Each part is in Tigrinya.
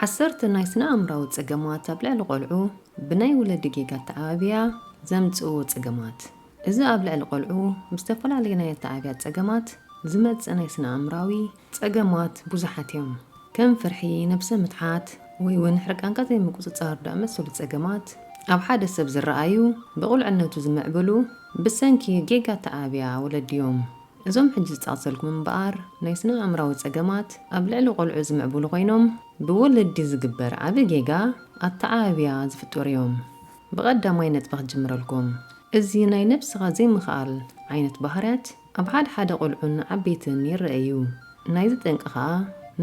ዓሰርተ ናይ ስነ ኣእምራዊ ጸገማት ኣብ ልዕሊ ቆልዑ ብናይ ወለዲ ጌጋ ኣተዓባብያ ዘምጽእዎ ጸገማት። እዚ ኣብ ልዕሊ ቆልዑ ብዝተፈላለየ ናይ ኣተዓባብያ ጸገማት ዝመጽእ ናይ ስነ ኣእምራዊ ጸገማት ብዙሓት እዮም። ከም ፍርሒ፣ ነብሰ ምትሓት፣ ወይ እውን ሕርቃንካ ዘይምቁጽጻር ዝኣመሰሉ ጸገማት ኣብ ሓደ ሰብ ዝረኣዩ ብቁልዕነቱ ዝምዕብሉ ብሰንኪ ጌጋ ኣተዓባብያ ወለዲ እዮም። እዞም ሕጂ ዝጠቕሰልኩም እምበኣር ናይ ስነ ኣእምራዊ ጸገማት ኣብ ልዕሊ ቆልዑ ዝምዕብሉ ኮይኖም ብወለዲ ዝግበር ዓቢ ጌጋ ኣተዓባብያ ዝፍጠሩ እዮም። ብቐዳማይ ነጥቢ ክጅምረልኩም። እዚ ናይ ነብስኻ ዘይምኽኣል ዓይነት ባህርያት ኣብ ሓደ ሓደ ቆልዑን ዓበይትን ይረአ እዩ። ናይዚ ጠንቂ ኸኣ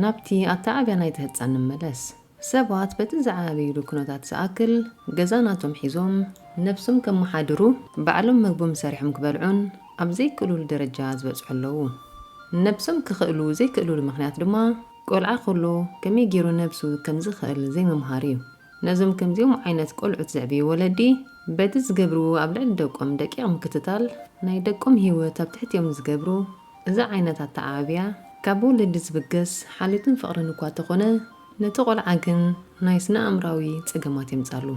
ናብቲ ኣተዓባብያ ናይቲ ህጻን ንመለስ። ሰባት በቲ ዝዓበይሉ ኩነታት ዝኣክል ገዛ ናቶም ሒዞም ነብሶም ከመሓድሩ ባዕሎም መግቦም ሰሪሖም ክበልዑን ኣብ ዘይክእሉሉ ደረጃ ዝበጽሑ ኣለዉ። ነብሶም ክኽእሉ ዘይክእሉሉ ምኽንያት ድማ ቆልዓ ከሎ ከመይ ገይሩ ነብሱ ከም ዝኽእል ዘይምምሃር እዩ። ነዞም ከምዚኦም ዓይነት ቆልዑት ዘዕብዩ ወለዲ በቲ ዝገብርዎ ኣብ ልዕሊ ደቆም ደቂቕ ምክትታል ናይ ደቆም ህይወት ኣብ ትሕቲኦም ዝገብሩ እዚ ዓይነት ኣተዓባብያ ካብ ወለዲ ዝብገስ ሓልዮትን ፍቕርን እኳ ተኾነ ነቲ ቆልዓ ግን ናይ ስነ ኣእምራዊ ጸገማት የምጻሉ።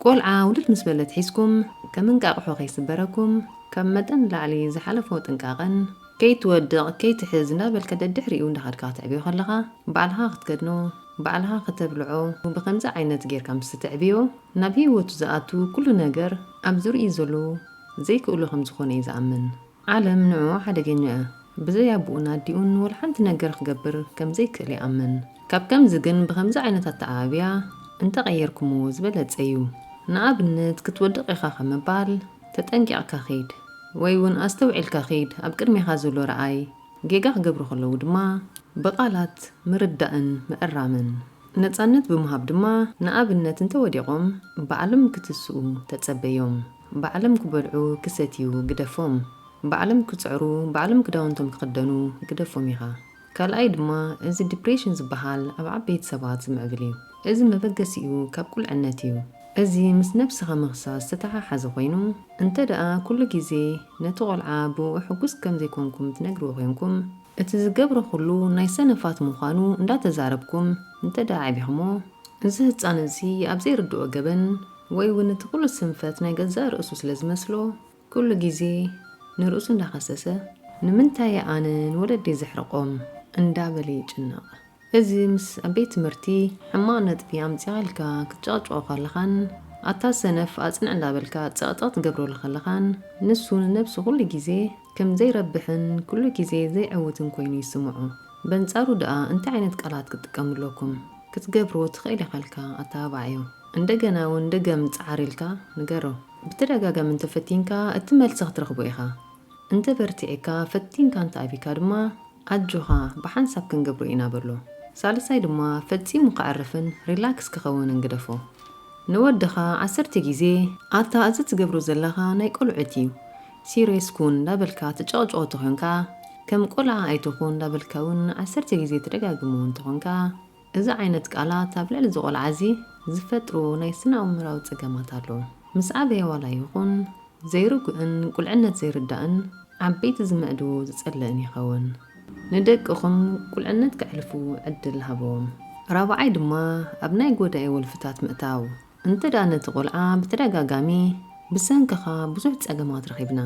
ቆልዓ ውልድ ምስ በለት ሒዝኩም ከም እንቃቕሖ ከይስበረኩም ካብ መጠን ላዕሊ ዝሓለፎ ጥንቃቐን ከይትወድቕ ከይትሕዝ እንዳበልካ ደድሕሪኡ እንዳኸድካ ክትዕብዮ ከለኻ ባዕልኻ ክትከድኖ ባዕልኻ ከተብልዖ ብኸምዚ ዓይነት ጌርካ ምስ ትዕብዮ ናብ ህይወቱ ዝኣቱ ኩሉ ነገር ኣብ ዙርይኡ ዘሎ ዘይክእሎ ከም ዝኾነ እዩ ዝኣምን። ዓለም ንዕኡ ሓደገኛ እያ። ብዘይ ኣቦኡን ኣዲኡን ወላ ሓንቲ ነገር ክገብር ከም ዘይክእል ይኣምን። ካብ ከምዚ ግን ብኸምዚ ዓይነት ኣተዓባብያ እንተቐየርኩምዎ ዝበለጸ እዩ። ንኣብነት ክትወድቕ ኢኻ ካብ ምባል ተጠንቂቕካ ኺድ ወይ እውን ኣስተውዒልካ ኺድ ኣብ ቅድሜኻ ዘሎ ረኣይ ጌጋ ክገብሩ ከለዉ ድማ ብቓላት ምርዳእን ምእራምን። ነጻነት ብምሃብ ድማ ንኣብነት እንተወዲቖም ባዕሎም ክትስኡ ተጸበዮም። ባዕሎም ክበልዑ ክሰትዩ ግደፎም። ባዕሎም ክጽዕሩ፣ ባዕሎም ክዳውንቶም ክኽደኑ ግደፎም ኢኻ። ካልኣይ ድማ እዚ ዲፕሬሽን ዝበሃል ኣብ ዓበይቲ ሰባት ዝምዕብል እዩ። እዚ መበገሲኡ ካብ ቁልዕነት እዩ። እዚ ምስ ነብስኻ ምኽሳስ ዝተተሓሓዘ ኮይኑ እንተ ደኣ ኩሉ ግዜ ነቲ ቆልዓ ብኡ ሕጉስ ከም ዘይኮንኩም ትነግርዎ ኮንኩም እቲ ዝገብሮ ኩሉ ናይ ሰነፋት ምዃኑ እንዳተዛረብኩም እንተ ደኣ ዓቢኹሞ እዚ ህጻን እዚ ኣብ ዘይርድኦ ገበን ወይ እውን እቲ ኩሉ ስንፈት ናይ ገዛእ ርእሱ ስለ ዝመስሎ ኩሉ ግዜ ንርእሱ እንዳኸሰሰ ንምንታይ ኣነ ንወለደይ ዘሕርቖም እንዳበለ ይጭነቕ። እዚ ምስ ኣብ ቤት ትምህርቲ ሕማቕ ነጥቢ ኣምጺኻ ኢልካ ክትጨቕጭቖ ከለኻን ኣታ ሰነፍ ኣጽንዕ እንዳበልካ ጸቕጠቕ ትገብረሉ ከለኻን ንሱ ንነብሱ ኩሉ ግዜ ከም ዘይረብሕን ኩሉ ግዜ ዘይዕውትን ኮይኑ ይስምዖ። በንጻሩ ደኣ እንታይ ዓይነት ቃላት ክትጥቀሙ ኣለኩም? ክትገብሮ ትኽእል ኢኻ ኢልካ ኣተባብዓዮ። እንደገና እውን ደገም ጽዓር ኢልካ ንገሮ። ብተደጋጋሚ እንተፈቲንካ እቲ መልሲ ክትረኽቦ ኢኻ። እንተ በርቲዕካ ፈቲንካ እንተ ኣቢካ ድማ ኣጆኻ ብሓንሳብ ክንገብሮ ኢና በሎ። ሳልሳይ ድማ ፈጺሙ ከዕርፍን ሪላክስ ክኸውንን ግደፎ። ንወድኻ ዓሰርተ ግዜ ኣታ እዚ ትገብሮ ዘለኻ ናይ ቆልዑት እዩ ሲሪየስ ኩን እንዳበልካ ትጨቕጭቖ ተኾንካ ከም ቆልዓ ኣይትኹን እንዳበልካ እውን ዓሰርተ ግዜ ትደጋግሞ እንተኾንካ እዚ ዓይነት ቃላት ኣብ ልዕሊ እዚ ቆልዓ እዚ ዝፈጥሮ ናይ ስነ ኣእምራዊ ጸገማት ኣሎ። ምስ ዓበየ ዋላ ይኹን ዘይርጉእን ቁልዕነት ዘይርዳእን ዓበይቲ ዝምዕድዎ ዝጸልእን ይኸውን። ንደቅኹም ቁልዕነት ከዕልፉ ዕድል ሃብዎም። ራብዓይ ድማ ኣብ ናይ ጎዳኢ ወልፍታት ምእታው። እንተ ደኣ ነቲ ቆልዓ ብተደጋጋሚ ብሰንክኻ ብዙሕ ጸገማት ረኺብና፣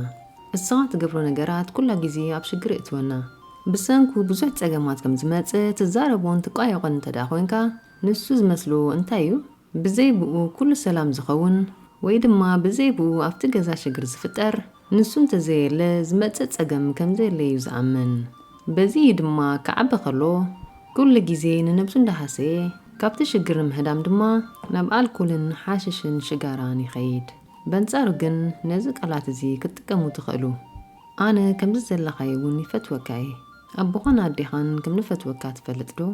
እስኻ ትገብሮ ነገራት ኩላ ግዜ ኣብ ሽግር የእትወና፣ ብሰንኩ ብዙሕ ጸገማት ከም ዝመጽእ ትዛረቦን ትቋየቖን እንተ ደኣ ኮይንካ ንሱ ዝመስሎ እንታይ እዩ? ብዘይ ብኡ ኩሉ ሰላም ዝኸውን ወይ ድማ ብዘይ ብኡ ኣብቲ ገዛ ሽግር ዝፍጠር ንሱ እንተዘየለ ዝመጽእ ጸገም ከም ዘየለ እዩ ዝኣምን። በዚ እዩ ድማ ክዓቢ ከሎ ኩሉ ግዜ ንነብሱ እንዳሃሰየ ካብቲ ሽግር ንምህዳም ድማ ናብ ኣልኮልን ሓሽሽን ሽጋራን ይኸይድ። በንጻሩ ግን ነዚ ቃላት እዚ ክትጥቀሙ ትኽእሉ። ኣነ ከምዚ ዘለኻዮ እውን ይፈትወካ እየ። ኣቦኻን ኣዴኻን ከም ንፈትወካ ትፈልጥ ዶ?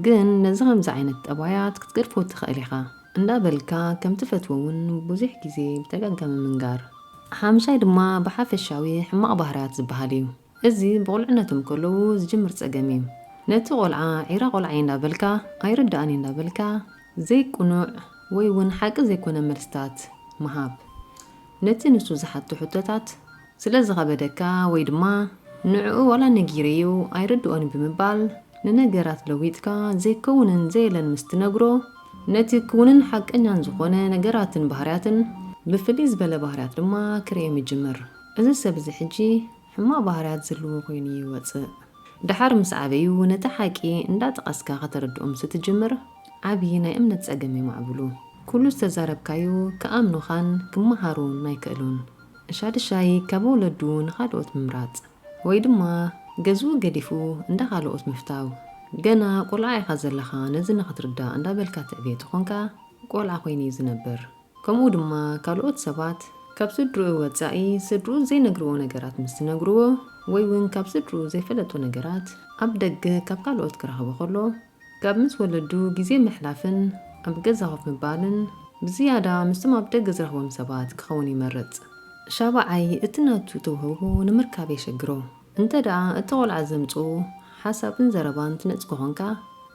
ግን ነዚ ከምዚ ዓይነት ጠባያት ክትገድፎ ትኽእል ኢኻ እንዳበልካ ከም ትፈትዎ እውን ብዙሕ ግዜ ብተጋጋሚ ምንጋር። ሓምሻይ ድማ ብሓፈሻዊ ሕማቕ ባህርያት ዝበሃል እዩ። እዚ ብቑልዕነቶም ከለዉ ዝጅምር ጸገም እዩ። ነቲ ቆልዓ ዒራ ቆልዓይ እንዳበልካ ኣይርድኣን እንዳበልካ ዘይቅኑዕ ወይ እውን ሓቂ ዘይኮነ መልስታት ምሃብ። ነቲ ንሱ ዝሓቶ ሕቶታት ስለ ዝኸበደካ ወይ ድማ ንዕኡ ዋላ ነጊረዮ ኣይርድኦን እዩ ብምባል ንነገራት ለዊጥካ ዘይከውንን ዘየለን ምስ ትነግሮ፣ ነቲ ክውንን ሓቀኛን ዝኾነ ነገራትን ባህርያትን ብፍልይ ዝበለ ባህርያት ድማ ክርእዮም ይጅምር። እዚ ሰብ እዚ ሕጂ ሕማቕ ባህርያት ዘለዎ ኮይኑ ይወጽእ። ደሓር ምስ ዓበዩ ነቲ ሓቂ እንዳጠቐስካ ከተረድኦም ምስ ትጅምር፣ ዓብዪ ናይ እምነት ጸገም የማዕብሉ። ኩሉ ዝተዛረብካዩ ክኣምኑኻን ክመሃሩን ኣይክእሉን። ሻድሻይ ካብ ወለዱ ንኻልኦት ምምራጽ ወይ ድማ ገዝኡ ገዲፉ እንዳ ካልኦት ምፍታው። ገና ቆልዓ ኢኻ ዘለኻ፣ ነዚ ንኽትርዳእ እንዳበልካ ትዕብዮ ተኾንካ ቆልዓ ኮይኑ እዩ ዝነብር። ከምኡ ድማ ካልኦት ሰባት ካብ ስድርኡ ወጻኢ ስድርኡ ዘይነግርዎ ነገራት ምስ ትነግርዎ ወይ እውን ካብ ስድርኡ ዘይፈለጦ ነገራት ኣብ ደገ ካብ ካልኦት ክረኽቦ ከሎ ካብ ምስ ወለዱ ግዜ ምሕላፍን ኣብ ገዛ ኮፍ ምባልን ብዝያዳ ምስቶም ኣብ ደገ ዝረኽቦም ሰባት ክኸውን ይመርጽ። ሻብዓይ እቲ ናቱ ተውህቦ ንምርካብ የሸግሮ። እንተ ደኣ እቲ ቆልዓ ዘምጽኡ ሓሳብን ዘረባን ትነጽጎ ኾንካ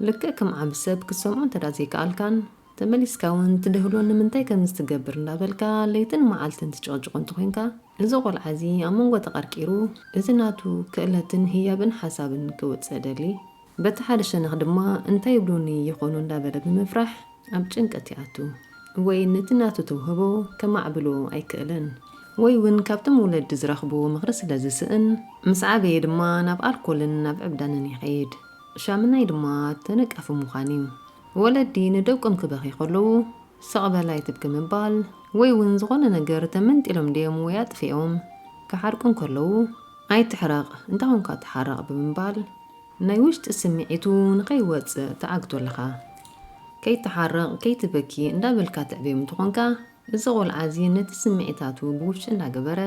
ልክዕ ከም ዓቢ ሰብ ክትሰምዖ እንተ ደኣ ዘይከኣልካን ተመሊስካ እውን ትደህሎ ንምንታይ ከምዚ ትገብር እንዳበልካ ለይትን መዓልትን ትጭቕጭቖ እንተኾይንካ እዚ ቆልዓ እዚ ኣብ መንጎ ተቐርቂሩ እዚ ናቱ ክእለትን ህያብን ሓሳብን ክውጽእ ደሊ በቲ ሓደ ሸነኽ ድማ እንታይ ይብሉኒ ይኾኑ እንዳበለ ብምፍራሕ ኣብ ጭንቀት ይኣቱ። ወይ ነቲ ናቱ ተውህቦ ከማዕብሎ ኣይክእልን። ወይ እውን ካብቶም ወለዲ ዝረኽቦ ምኽሪ ስለ ዝስእን ምስ ዓበየ ድማ ናብ ኣልኮልን ናብ ዕብዳንን ይኸይድ። ሻምናይ ድማ ተነቃፊ ምዃን እዩ። ወለዲ ንደቆም ክበኺ ከለዉ ስቕ በል ኣይትብኪ ምባል ወይ እውን ዝኾነ ነገር ተመንጢሎም ድዮም ወይ ኣጥፊኦም ክሓርቁ እንከለዉ ኣይትሕረቕ እንታይ ኾንካ ትሓረቕ ብምባል ናይ ውሽጢ ስምዒቱ ንኸይወፅእ ትዓግቶ ኣለኻ። ከይትሓርቕ ከይትበኪ እንዳበልካ ትዕብዮም እንተኾንካ እዚ ቆልዓ እዚ ነቲ ስምዒታቱ ብውሽጢ እንዳገበረ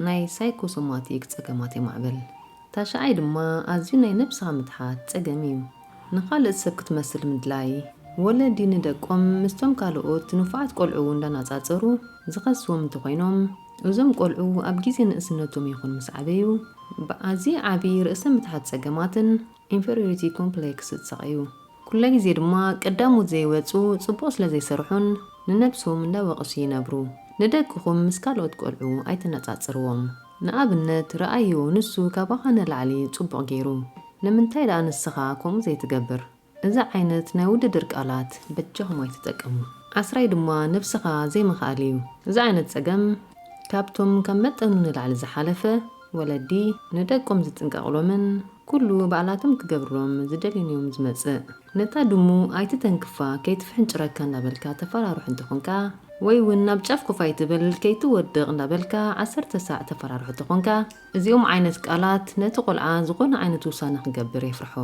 ናይ ሳይኮሶማቲክ ፀገማት የማዕብል። ታሽዓይ ድማ ኣዝዩ ናይ ነብስኻ ምትሓት ፀገም እዩ። ንኻልእ ሰብ ክትመስል ምድላይ። ወለዲ ንደቆም ምስቶም ካልኦት ንፉዓት ቆልዑ እንዳናጻጸሩ ዝኸስዎም እንተኾይኖም እዞም ቆልዑ ኣብ ግዜ ንእስነቶም ይኹን ምስ ዓበዩ ብኣዝዩ ዓቢ ርእሰ ምትሓት ጸገማትን ኢንፌሪዮሪቲ ኮምፕሌክስ ዝሳቐዩ። ኩለ ግዜ ድማ ቀዳሞት ዘይወጹ ጽቡቕ ስለ ዘይሰርሑን ንነብሶም እንዳወቐሱ ይነብሩ። ንደቅኹም ምስ ካልኦት ቆልዑ ኣይተነጻጽርዎም። ንኣብነት ረኣይዎ ንሱ ካባኻ ንላዕሊ ጽቡቕ ገይሩ። ንምንታይ ደኣ ንስኻ ከምኡ ዘይትገብር? እዚ ዓይነት ናይ ውድድር ቃላት በጃኹም ኣይትጠቀሙ። ዓስራይ ድማ ነብስኻ ዘይምኽኣል እዩ። እዚ ዓይነት ጸገም ካብቶም ካብ መጠኑ ንላዕሊ ዝሓለፈ ወለዲ ንደቆም ዝጥንቀቕሎምን ኩሉ ባዕላቶም ክገብርሎም ዝደልዩን እዮም ዝመጽእ። ነታ ድሙ ኣይትተንክፋ ከይትፍሕንጭረካ እንዳበልካ ተፈራርሑ እንተኾንካ ወይ እውን ናብ ጫፍ ኮፍ ኣይትበል ከይትወድቕ እንዳበልካ ዓሰርተ ሳዕ ተፈራርሑ ተኾንካ እዚኦም ዓይነት ቃላት ነቲ ቆልዓ ዝኾነ ዓይነት ውሳነ ክገብር የፍርሖ።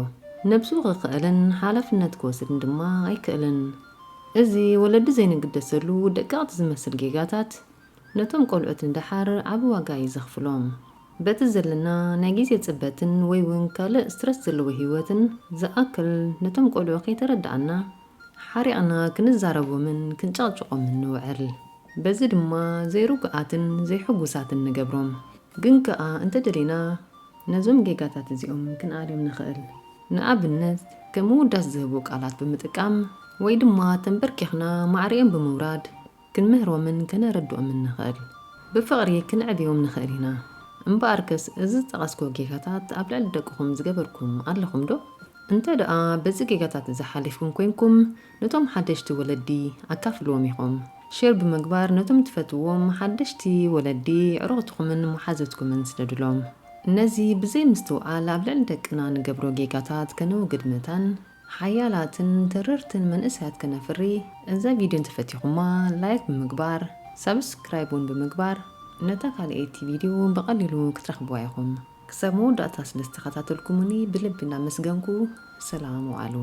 ነብሱ ክኽእልን ሓላፍነት ክወስድን ድማ ኣይክእልን። እዚ ወለዲ ዘይንግደሰሉ ደቀቕቲ ዝመስል ጌጋታት ነቶም ቆልዑት ንደሓር ዓቢ ዋጋ እዩ ዘኽፍሎም። በቲ ዘለና ናይ ግዜ ጽበትን ወይ እውን ካልእ ስትረስ ዘለዎ ህይወትን ዝኣክል ነቶም ቆልዑ ከይተረድኣና ሓሪቕና ክንዛረቦምን ክንጨቕጭቖምን ንውዕል። በዚ ድማ ዘይርጉኣትን ዘይሕጉሳትን ንገብሮም። ግን ከኣ እንተደሊና ነዞም ጌጋታት እዚኦም ክንኣልዮም ንኽእል። ንኣብነት ከም ምውዳስ ዝህቡ ቃላት ብምጥቃም ወይ ድማ ተንበርኪኽና ማዕሪኦም ብምውራድ ክንምህሮምን ከነረድኦምን ንኽእል። ብፍቕሪ ክንዕብዮም ንኽእል ኢና። እምበኣርከስ እዚ ዝጠቐስኩ ጌጋታት ኣብ ልዕሊ ደቅኹም ዝገበርኩም ኣለኹም ዶ? እንተ ደኣ በዚ ጌጋታት እዚ ሓሊፍኩም ኮይንኩም ነቶም ሓደሽቲ ወለዲ ኣካፍልዎም ኢኹም። ሼር ብምግባር ነቶም ትፈትዎም ሓደሽቲ ወለዲ ኣዕሩኽትኩምን መሓዙትኩምን ስደዱሎም። ነዚ ብዘይ ምስትውዓል ኣብ ልዕሊ ደቅና ንገብሮ ጌጋታት ከነውግድ መታን ሓያላትን ተረርትን መንእሰያት ከነፍሪ እዛ ቪድዮ እንተፈቲኹማ ላይክ ብምግባር ሳብስክራይብ እውን ብምግባር ነታ ካልኣይቲ ቪድዮ ብቐሊሉ ክትረኽብዋ ኢኹም። ክሳብ መወዳእታ ስለ ዝተኸታተልኩምኒ ብልቢ እናመስገንኩ ሰላም ወዓሉ።